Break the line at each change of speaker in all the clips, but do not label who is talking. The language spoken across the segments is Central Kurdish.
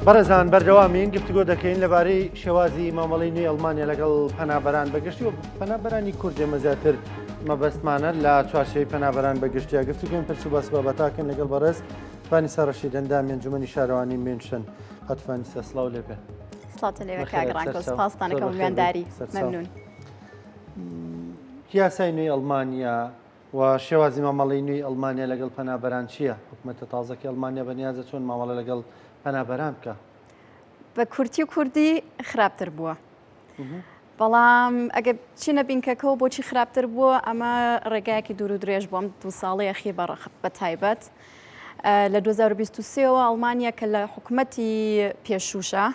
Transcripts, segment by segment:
بەڕێزان بەردەوامین گفتوگۆ دەکەین لەبارەی شێوازی مامەڵەی نوێی ئەڵمانیا لەگەڵ پەنابەران بەگشتی و پەنابەرانی کورد ئێمە زیاتر مەبەستمانە لە چوارچێوەی پەنابەران بەگشتیا گفتوگۆین پرس و باس بابەتاکەن لەگەڵ بەڕێز فانیسا ڕەشید ئەندامی ئەنجومەنی شارەوانی مێنشن هات فانیسا سڵاو لێ بێ.
سڵاوتان لێ بێ کاک ڕانکۆ سپاستان ئەکەم میوانداری مەمنون.
یاسای نوێی ئەڵمانیا و شێوازی مامەڵەی نوێی ئەڵمانیا لەگەڵ پەنابەران چییە؟ حکومەتە تازەکەی ئەڵمانیا بەنیازە چۆن مامەڵە لەگەڵ پەنابەران بکا؟
بە کورتی و کوردی خراپتر بووە. بەڵام ئەگە چینە بینکەکەەوە بۆچی خراپتر بووە ئەمە ڕێگایەکی دوور و درێژ بووم دو ساڵی ئەخیر بە تایبەت لە 2023ەوە ئەڵمانیا کە لە حکومەتی پێشوشە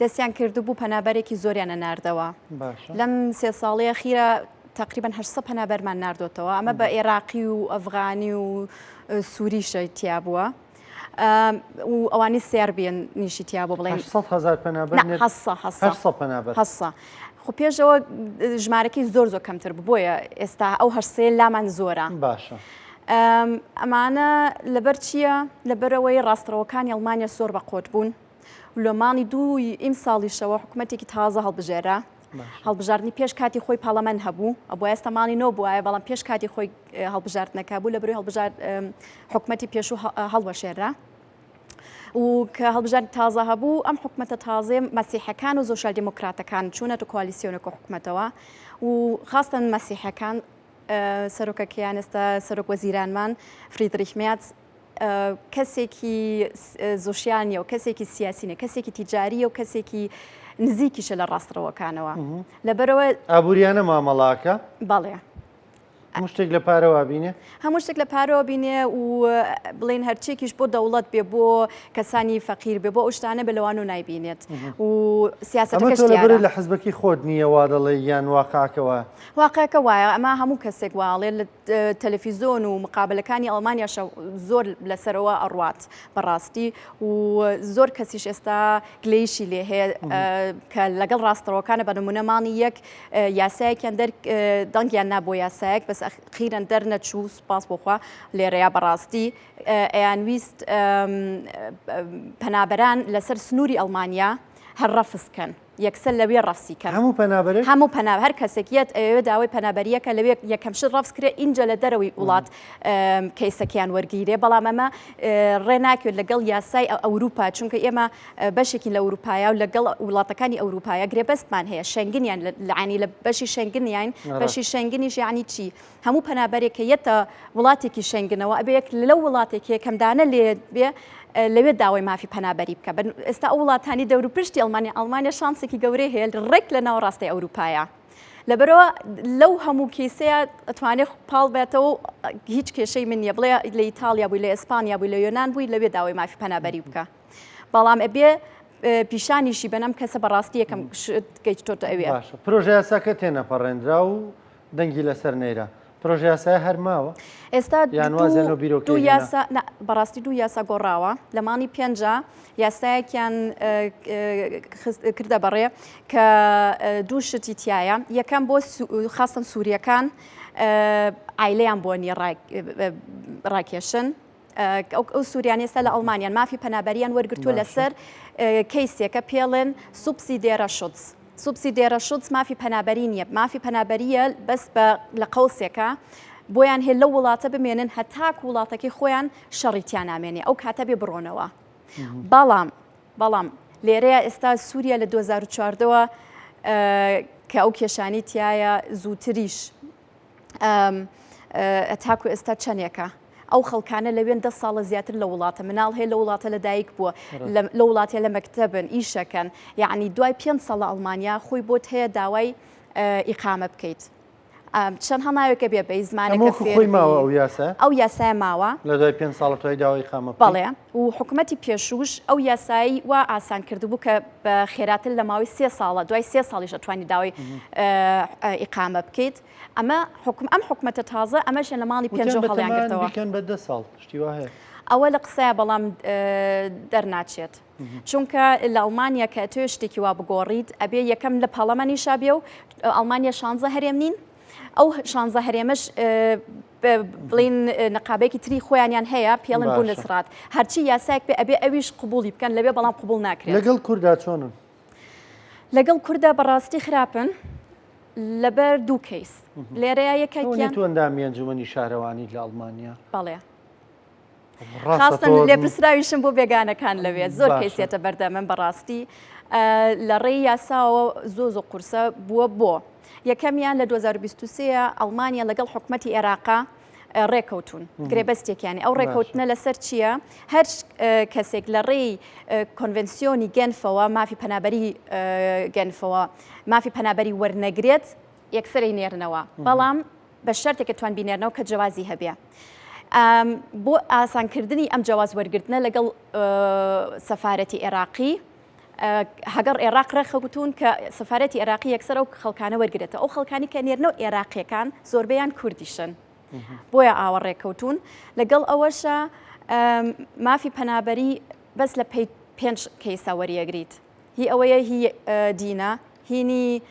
دەستیان کردبوو پەنابەرێکی زۆریان ئەناردەوە لەم سێ ساڵی ئەخیرە تقریبا 800 پەنابەرمان ناردۆتەوە ئەمە بە عێراقی و ئەفغانی و سووریشە تیا بووە و ئەوانی سێربیان نیشی تیا بۆ بڵێن
هزار پەنابەر پەنابەر
هەسە خۆ پێشەوە ژمارەکەی زۆر زۆر کەمتر بوو بۆیە ئێستا ئەو هەرسێ لامان زۆرە
باشە
ئەمانە لەبەر چییە لەبەرەوەی ڕاستڕەوەکانی ئەڵمانیا زۆر بە قۆت بوون لە مانگی دووی ئیمساڵیشەوە حکوومەتێکی تازە هەڵبژێرا. هەڵبژاردنی پێش کاتی خۆی پەڕلەمان هەبوو ئەبوو ئێستا مانگی نۆ بوایە بەڵام پێش کاتی خۆی هەڵبژاردنەکە بوو لە بەروی هەڵبژار حکوومەتی پێشوو هەڵوەشێنرا. و کە هەڵبژاردنی تازە هەبوو ئەم حکوومەتە تازێ مەسیحەکان و زۆشال دیموکراتەکان چوونەتە کۆالیسیۆنەکە حکوومەتەوە و خاستن مەسیحەکان سەرۆکەکەیان ئێستا سەرۆک وەزیرانمان فریدریش مێرز کەسێکی زۆشیان نیە و کەسێکی سیاسی نیە کەسێکی تیجاریە و کەسێکی نزیکیشە لە ڕاستڕەوەکانەوە لەبەرەوە
ئابووریانە مامەڵاکە
بەڵێ
هەموو شتێک لە پارەوە بینێ
هەموو شتێک لە پارەوە بینێ و بڵێن هەرچێکیش بۆ دەوڵەت بێ بۆ کەسانی فەقیر بێ بۆ ئەو شتانە بە لەوان و نایبینێت و سیاسەتەکەش
دیارە لە حزبەکەی خۆت نییە وا دەڵێ یان واقعەکە وایە
واقعەکە وایە ئەمە هەموو کەسێک واڵێ لە تەلەفیزۆن و مقابلەکانی ئەڵمانیاشە زۆر لەسەرەوە ئەڕوات بەڕاستی و زۆر کەسیش ئێستا گلەیشی لێ هەیە کە لەگەڵ ڕاستڕەوەکانە بە نمونە مانگی یەک یاسایەکیان دەر دەنگیان نا بۆ یاسایەک بەس ئەخیرەن دەرنەچوو سوپاس بۆخوا لێرەیە بەڕاستی ئەیانویست پەنابەران لەسەر سنووری ئەڵمانیا هەر ڕەفز کەن. یەکسەر لەوێ ڕەفسی کەن.
هەموو پەنابەرێک؟
هەموو پەنا هەر کەسێک یەت ئەیەوێ داوای پەنابەرییەکە لەوێ یەکەم شت ڕەفز کرێ ئینجا لە دەرەوەی وڵات کەیسەکەیان وەرگیرێ بەڵام ئەمە ڕێ ناکەوێت لەگەڵ یاسای ئەوروپا چونکە ئێمە بەشێکین لە ئەوروپایا و لەگەڵ وڵاتەکانی ئەوروپایا گرێبەستمان هەیە شەنگنیان لەعنی لە بەشی شەنگنیان بەشی شەنگنیش یعنی چی هەموو پەنابەرێک کە یەتە وڵاتێکی شەنگنەوە ئەبێ یەک لەو وڵاتێک یەکەم دانە لێ بێ لەوێ داوای مافی پەنابەری بکە بە ئێستا ئەو وڵاتانی دەوروپشتی ئەڵمانیا ئەڵمانیا شانسێکی گەورەی هەیە ڕێک لە ناوەڕاستی ئەوروپایە لەبەرەوە لەو هەموو کەیسەیە ئەتوانێت پاڵ بێتەوە هیچ کێشەی من نییە بڵێ لە ئیتاڵیا بووی لە ئێسپانیا بووی لە یۆناان بووی لەوێ داوای مافی پەنابەری بکە بەڵام ئەبێ پیشانیشی بەنەم کەسە بەڕاستی یەکەم گەیشتۆتە ئەوێ
باشە پرۆژە یاساکە تێنەپەڕێنرا و دەنگی لەسەر نەیرا. پرۆژە یاسایە هەر ماوە؟
ئێستا
یان وازیان لەو بیرۆکەیە
دوو یاسا نا بەڕاستی دوو یاسا گۆڕاوە لە مانگی پێنجا یاسایەکیان کردە بەڕێ کە دوو شتی تایە یەکەم بۆ خاستن سووریەکان ئایلەیان بۆ نییە ڕاکێشن ئەو سووریانە ئێستا لە ئەڵمانیان مافی پەنابەریان وەرگرتووە لەسەر کەیسێکە پێڵێن subsidiärer Schutz subsidiärer Schutz مافی پەنابەری نییە مافی پەنابەریە بەس بە لە قەوسێکە بۆیان هەیە لەو وڵاتە بمێنن هەتاک وڵاتەکەی خۆیان شەڕی تیا نامێنێ ئەو کاتە بێ بڕۆنەوە بەڵام بەڵام لێرەیە ئێستا سووریا لە 2014ەوە کە ئەو کێشانی تایە زووتریش تاکو ئێستا چەندێکە؟ ئەو خەڵکانە لەوێن دە ساڵە زیاتر لە وڵاتە مناڵ هەیە لە وڵاتە لە دایک بووە لە وڵاتە لە مەکتەبن ئیشەکەن یعنی دوای پێ ساڵە ئەڵمانیا خۆی بۆت هەیە داوای ئیقامە بکەیت. چەند هەناوێکە بێ بەی زمانەکە
خۆی ماوە ئەو یاسا
ئەو یاسای ماوە
لە دوای پێ ساڵە توای داوای ئیقامە
بەڵێ و حکوومەتی پێشوش ئەو یاسایی وا ئاسان کردبوو کە بە خێراتر لە ماوەی سێ ساڵە دوای سێ ساڵیش ئەتوانی داوای ئیقامە بکەیت ئەمە حکوم ئەم حکومەتە تازە ئەمەشیان لە ماڵی پێنجەوە هەڵیان گرتەوە.
بیکەن بە دە ساڵ شتی وا هەیە.
ئەوە لە قسەیە بەڵام دەرناچێت چونکە لە ئەڵمانیا کە ئەتەوێ شتێکی وا بگۆڕیت ئەبێ یەکەم لە پەڕلەمانیشا بێ و ئەڵمانیا شانزە هەرێم نین. ئەو شانزە هەرێمەش بڵین نقابێکی تری خۆیانیان هەیە پێڵن Bundesrat هەرچی یاسایەک پێ ئەبێ ئەویش قبولی بکەن لەوێ بەڵام قبول ناکرێت.
لەگەڵ کوردا چۆنن؟
لەگەڵ کوردا بەڕاستی خراپن لەبەر دوو کەیس لێرەیە یەکێکیان
تۆ ئەندامی ئەنجومەنی شارەوانیت لە ئەڵمانیا؟
بەڵێ. خاستن لێپرسراویشم بۆ بێگانەکان لەوێ زۆر کەیسێتە بەردەمم بەڕاستی لە ڕێی یاساوە زۆ زۆ قورسە بووە بۆ یەکەمیان لە 2023 ئەڵمانیا لەگەڵ حکوومەتتی عێراقا ڕێکەوتون گرێبەستێکیانی ئەو ڕێکەوتنە لەسەر چییە؟ هەر کەسێک لە ڕێی کۆنڤنسیۆنی گەنفەوە مافی پەنابەری گەنفەوە مافی پەنابەری وەرنەگرێت یەکسەرەی نێرنەوە بەڵام بە شەرتێک کە توان بینێرنەوە کە جەوازی هەبێ. بۆ ئاسانکردنی ئەم جەواز وەرگرتنە لەگەڵ سەفارەتی عێراقی هەگەڕ عێراق ڕێکخەوتون کە سەفارەتی عێراقی یەکسەر ئەو خەڵکانە وەرگێتە ئەو خەڵکانی کە نێرنەوە عێراقیەکان زۆربەیان کوردیشن بۆیە ئاوە ڕێککەوتون لەگەڵ ئەوەشە مافی پەنابەری بەس لە پێنج کەیسە وەریەگریت هی ئەوەیە هی دینە هینی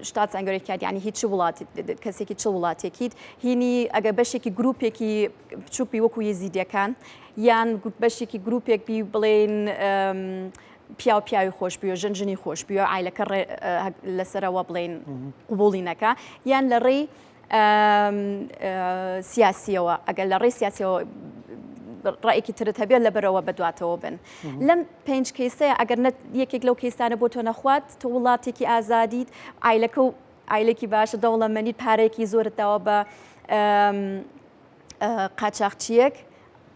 Staatsangehörigkeit یعنی هیچ وڵات کەسێکی چ وڵاتێکیت هینی ئەگە بەشێکی گروپێکی بچووک بی وەکو یەزیدیەکان یان بەشێکی گروپێک بی بڵێن پیاو پیاوی خۆش بیوە ژن ژنی خۆش بیوە ئایلەکە لەسەرەوە بڵێن قوبوڵی نەکە یان لە ڕێی سیاسیەوە ئەگەر لە ڕێی سیاسیەوە ڕایەکی ترت هەبێت لەبەرەوە بەدواتەوە بن لەم پێنج کەیسەیە ئەگەر یەکێک لەو کەیسانە بۆ تۆ نەخوات تۆ وڵاتێکی ئازادیت ئایلەکە و ئایلێکی باشە دەوڵەمەنیت پارەیەکی زۆرت داوە بە قاچاخچیەک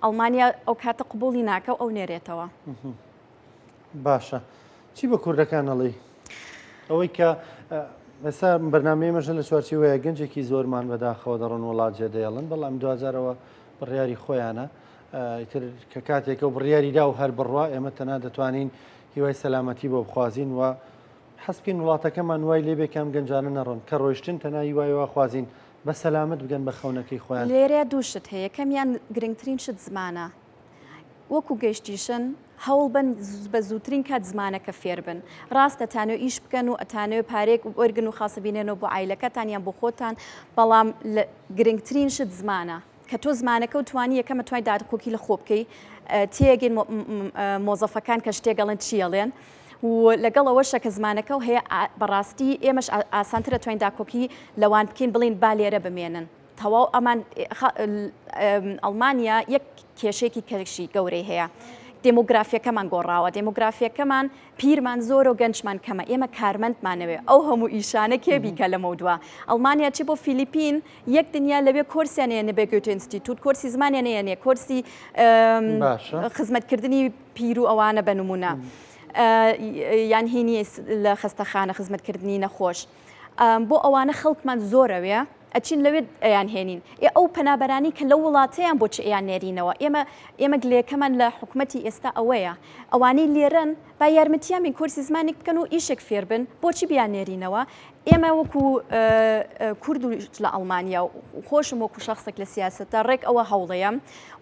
ئەڵمانیا ئەو کاتە قوبولی ناکە و ئەو نێرێتەوە.
باشە چی بە کوردەکان ئەڵێی؟ ئەوەی کە ئێستا بەرنامەی مەژە لە چوارچێوەیە گەنجێکی زۆرمان بەداخەوە دەڕۆن وڵات جێدەێڵن بەڵام دوجارەوە بڕیاری خۆیانە ئیتر کە کاتێکە و بڕیاری دا و هەر بڕوا ئێمە تەنها دەتوانین هیوای سەلامەتی بۆ بخوازین و حەز بکەین وڵاتەکەمان وای لێبێ کە ئەم گەنجانە نەڕۆن کە ڕۆیشتن تەنها هیوای وا خوازین بە سەلامەت بگەن بە خەونەکەی خۆیان.
لێرە دوو شت هەیە یەکەمیان گرنگترین شت زمانە وەکو گەشتیشن هەوڵ بەن بە زووترین کات زمانەکە فێر بن ڕاستە تانەوێ ئیش بکەن و ئەتانەوێ پارەیەک وەرگن و خاصە بینێنەوە بۆ عایلەکەتان یان بۆ خۆتان بەڵام گرنگترین شت زمانە کە تۆ زمانەکە و توانی یەکەمە توای دادکۆکی لە خۆ بکەی تێگەین مۆزەفەکان کە شتێک ئەڵێن چی ئەڵێن و لەگەڵ ئەوەشە کە زمانەکە و هەیە بەڕاستی ئێمەش ئاسانترە توانین داکۆکی لەوان بکەین بڵین با لێرە بمێنن تەواو ئەمان ئەڵمانیا یەک کێشێکی کەشی گەورەی هەیە. دێمۆگرافیەکەمان گۆڕاوە دێمۆگرافیەکەمان پیرمان زۆر و گەنجمان کەمە ئێمە کارمەندمانەوێ ئەو هەموو ئیشانە کێ بیکە لەمەودوا ئەڵمانیا چی بۆ فیلیپین یەک دنیا لەوێ کۆرسیان هەیە نەبێ گوێتە ئینستیتوت کۆرسی زمانیان هەیە نیە کۆرسی خزمەتکردنی پیر و ئەوانە بە نمونە یان هینی لە خەستەخانە خزمەتکردنی نەخۆش بۆ ئەوانە خەڵکمان زۆرەوێ ئەچین لەوێ ئەیان هێنین ئێ ئەو پەنابەرانی کە لەو وڵاتەیان بۆ چ ئەیان نێرینەوە ئێمە ئێمە گلەیەکەمان لە حکومەتی ئێستا ئەوەیە ئەوانەی لێرەن با یارمەتیان بین کۆرسی زمانێک بکەن و ئیشێک فێر بن بۆچی بیان نێرینەوە ئێمە وەکو کورد و لە ئەڵمانیا و خۆشم وەکو شخصێک لە سیاسەتە ڕێک ئەوە هەوڵەیەم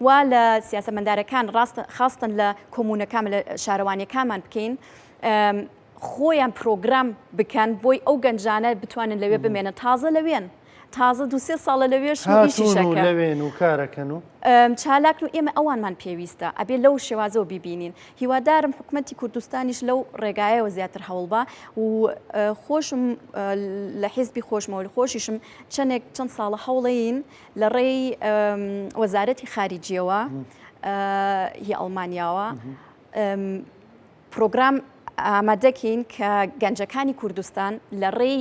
و لە سیاسەمەندارەکان ڕاست خاستن لە کۆمونەکان لە شارەوانیەکانمان بکەین خۆیان پرۆگرام بکەن بۆی ئەو گەنجانە بتوانن لەوێ بمێنن تازە لەوێن تازە دوسێ ساڵە لەوێش
لەوێن و کارەکەن و
چالاکن و ئێمە ئەوانمان پێویستە ئەبێ لەو شێوازەوە بیبینین هیوادارم حکومەتی کوردستانیش لەو ڕێگایەوە زیاتر هەوڵبا و خۆشم لە حیزبی خۆشمەوە خۆشیشم چەندێک چەند ساڵە هەوڵین لە ڕێی وەزارەتی خارجیەوە هی ئەڵمانیاوە پرۆگرام ئامادەکەین کە گەنجەکانی کوردستان لە ڕێی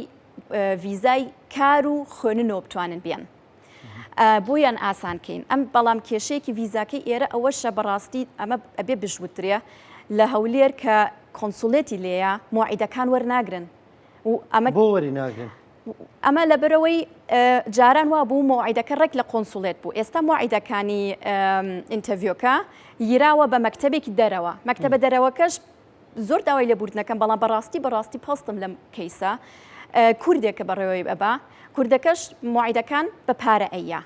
ڤیزای کار و خوێننەوە بتوانن بێن بۆیان ئاسانکەین ئەم بەڵام کێشەیەکی ڤیزاکەی ئێرە ئەوەشە بەڕاستی ئەمە ئەبێ بژوترێ لە هەولێر کە کۆنسولێتی لێیە مۆعیدەکان وەرناگرن و ئەمە
بۆ وەری ناگرن؟
ئەمە لەبەرەوەی جاران وا بوو مۆعیدەکە ڕێک لە قۆنسوڵێت بوو ئێستا مۆعیدەکانی ئینتەڤیۆکە یراوە بە مەکتەبێکی دەرەوە مەکتەبە دەرەوەکەش زۆر داوای لێبوردنەکەم بەڵام بەڕاستی بەڕاستی پەستم لەم کەیسە کوردێکە بەڕێوەی ئەبا کوردەکەش مۆعیدەکان بە پارە ئەیە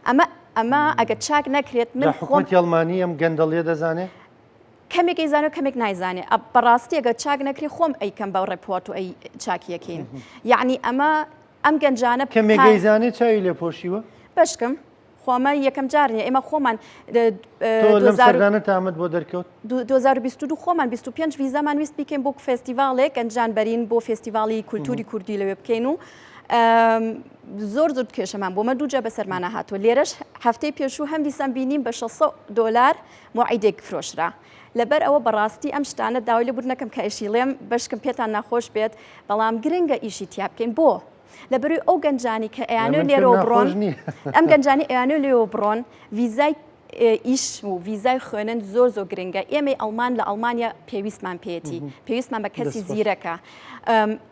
ئەمە ئەمە ئەگەر چاک نەکرێت
من حکومەتی ئەڵمانی ئەم گەندەڵیە دەزانێ
کەمێک ئەیزانێ و کەمێک نایزانێ بەڕاستی ئەگەر چاک نەکرێ خۆم ئەیکەم بە ڕێپۆرت و ئەی چاکیەکەین یعنی ئەمە. ئەم گەنجانە
کە مێگەی زانێ چاوی لێ پۆشیوە؟
بەشکم خۆ ئەمە یەکەم جار نییە ئێمە خۆمان
تۆ لەم سەردانە تامت بۆ دەرکەوت؟
2022 خۆمان 25 ڤیزامان ویست بیکەین بۆ فێستیڤاڵێک گەنجان بەرین بۆ فێستیڤاڵی کولتوری کوردی لەوێ بکەین و زۆر زۆر کێشەمان بۆمە دووجا بەسەرمانە هاتووە لێرەش هەفتەی پێشوو هەم دیسان بینیم بە 600 دلار موعیدێک فرۆشرا لەبەر ئەوە بەڕاستی ئەم شتانە داوای لێبوردن ئەکەم کە ئەشیڵێم بەشکم پێتان ناخۆش بێت بەڵام گرنگە ئیشی تیا بکەین بۆ لەبەروی ئەو گەنجانی کە ئەیانەوێ لێرەوە بڕۆن ئەم گەنجانی ئەیانەوێ لێوە بڕۆن ڤیزای ئیش و ڤیزای خوێنن زۆر زۆر گرنگە ئێمەی ئەڵمان لە ئەڵمانیا پێویستمان پێێتی پێویستمان بە کەسی زیرەکە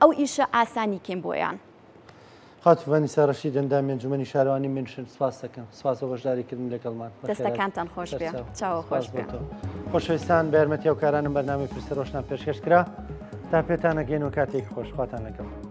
ئەو ئیشە ئاسانی کەین بۆیان.
خاتوو ڤانیسا ڕەشید ئەندامی ئەنجومەنی شارەوانی مینشن سپاس دەکەم سپاس بۆ بەشداریکردن لەگەڵمان
دەستەکانتان خۆش بێ چاوە خۆش بێ
خۆشەویستان بە یارمەتی هاوکارانم بەرنامەی پرسە ڕۆشنان پێشکەش کرا تا پێتانەگەین و کاتێکی خۆش خواتان لەگەڵ.